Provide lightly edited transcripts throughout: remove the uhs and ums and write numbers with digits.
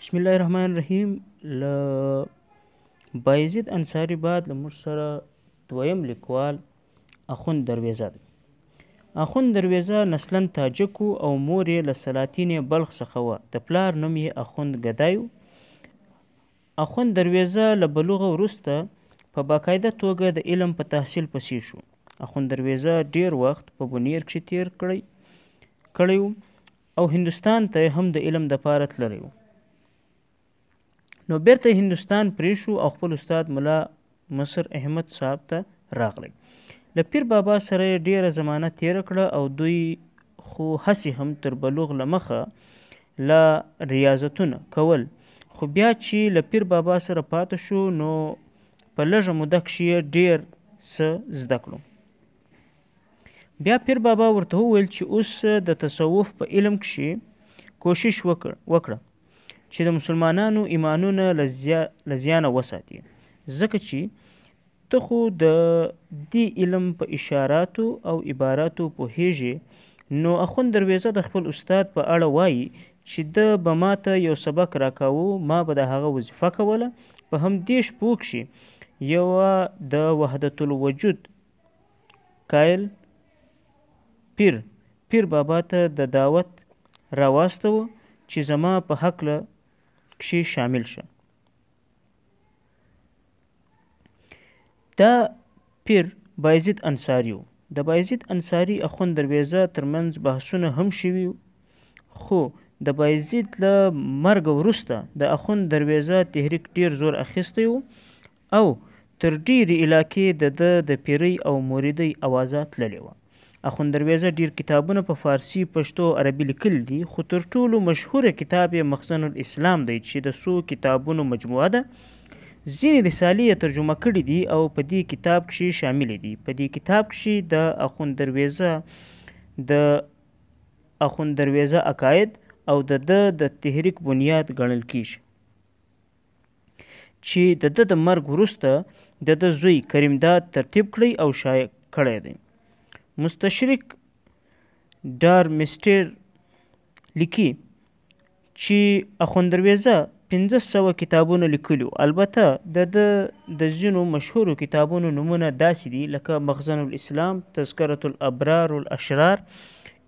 بسم الله الرحمن الرحیم. له بایزید انصاري بعد له موږ سره دویم لیکوال اخوند درویزه دی. اخوند درویزه نسلاً تاجک و او مور یې له سلاطین بلخ څخه وه. د پلار نوم یې اخوند ګدای و. اخوند درویزه له بلوغه وروسته په باقاعده توګه د علم په تحصیل پسې شو. اخوند درویزه ډیر وخت په بونیر کښې تیر کړی و او هندوستان ته هم د علم دپاره تللی و. نو بیرته هندوستان پرېښو او خپل استاد ملا مصر احمد صاحب ته راغلی. له پیر بابا سره یې ډېره زمانه تېره کړه او دوی خو هسې هم تر بلوغ له مخه لا ریاضتونه کول، خو بیا چې له پیر بابا سره پاته شو نو په لږه موده کښې یې ډېر څه زده کړو. بیا پیر بابا ورته وویل چې اوس د تصوف په علم کښې کوشش وکړه چې د مسلمانانو ایمانونه له زیانه وساتي، ځکه چې ته خو د دې علم په اشاراتو او عباراتو پوهیږې. نو اخوند درویزه د خپل استاد په اړه وایي چې ده به ماته یو سبق راکاوه، ما به د هغه وظیفه کوله. په همدې شپو کښې یوه د وحدت الوجود قایل پیر بابا ته د دعوت راواستوه چې زما په هکله کښې شامل شه. دا پیر بایزید انصاري و. د بایزید انصاري اخوند درویزه ترمنځ بحثونه هم شوي، خو د بایزید له مرګه وروسته د اخوند درویزه تحریک ډیر زور اخیستی و او تر ډېرې علاقې د ده د پیرۍ او مریدۍ اوازه تللې وه. اخوند درویزه ډېر کتابونه په فارسي، پښتو او عربي لیکلي دي، خو تر ټولو مشهوره کتاب یې مخزن الاسلام دی چې د څو کتابونو مجموعه ده. ځینې رسالې یې ترجمه کړې دي او په دې کتاب کښې شاملې دي. په دې کتاب کښې د اخوند درویزه عقاید او د ده د تحریک بنیاد ګڼل کیږي چې د ده د مرګ وروسته د ده زوی کریم داد ترتیب کړی او شایع کړی دی. مستشرق ډارمسټر لیکي چې اخوند درویزه 500 کتابونه لیکلي وو. البته د ده د ځینو مشهورو کتابونو نومونه داسې دي لکه مخزن الاسلام، تذکرة الابرار الاشرار،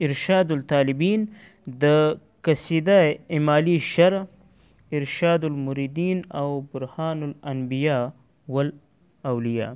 ارشاد الطالبین، د قصیده امالي شرح، ارشاد المریدین او برهان الانبیاء والاولیاء.